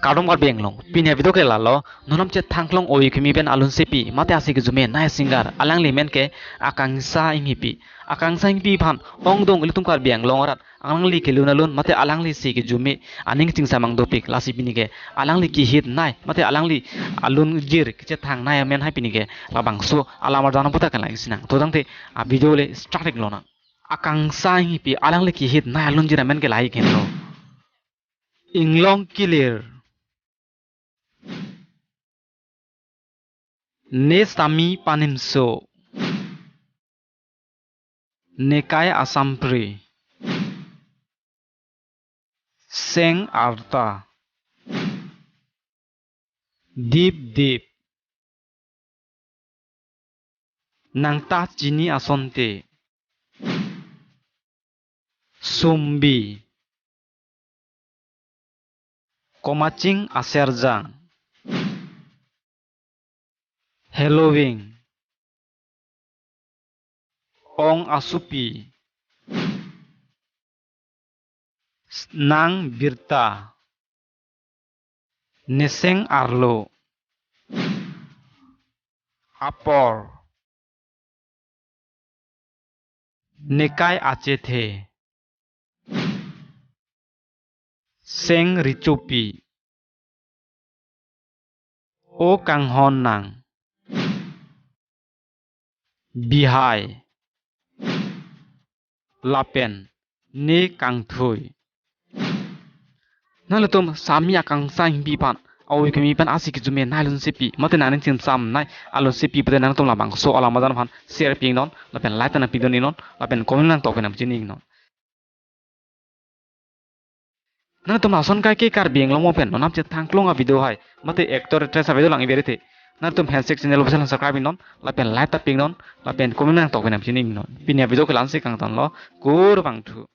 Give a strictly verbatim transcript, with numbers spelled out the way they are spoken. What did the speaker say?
Kardom Karbi Anglong, pini avideo ke lalo, non nam chethangklong oi kimi pen alunsepi, mate asi kejume nai singer, alangli amen ke Akangsha Enghipi. Akangsha Enghipi aphan ongdung ilitum Karbi Anglong arat, alangli kelun alun, mate alangli si kejume, aning chingsamang dopik, lasi pini ke, alangli kehit nai, mate alangli alunjir kechethang nai amen hai pini ke, labangso alam arjan puta kan lagi sinang. To tangte, avideo le start ik lonang. Akangsha Enghipi, alangli kehit nai alunjir amen ke lahai henlo. Inglong kilir. Ne sami panimso. Nekai asampri. Seng arta. Dip dip. Nangta chini asonte. Sumbi. Komaching aserjang. Heloving. Ong asupi. Nang birta. Neseng arlo. Apor. Nekai achethe. Seng richopi. O kanghon nang. Bihai. Lapen ne kangthui. Nanglitum sami Akangsha Enghipi aphan, oi kimi pen asi kejume nai alunsepi, mate nangning chingsam nai alunsepi pute nangtum labangso alam arjan aphan share pi iknon, lapen like ta nangpidun iknon, lapen comment nangtok pen nangpachini iknon. Nangtum lason kaike Karbi Anglong mo pen non nam chethangklong avideo hai, mate actor actress avideo lang iberithe, nangtum handshake channel official subscribe iknon, lapen like ta pi iknon, lapen comment nangtok pen nangpachini iknon. Pini avideo ke la-ansi kangtonlo, kurvangthu.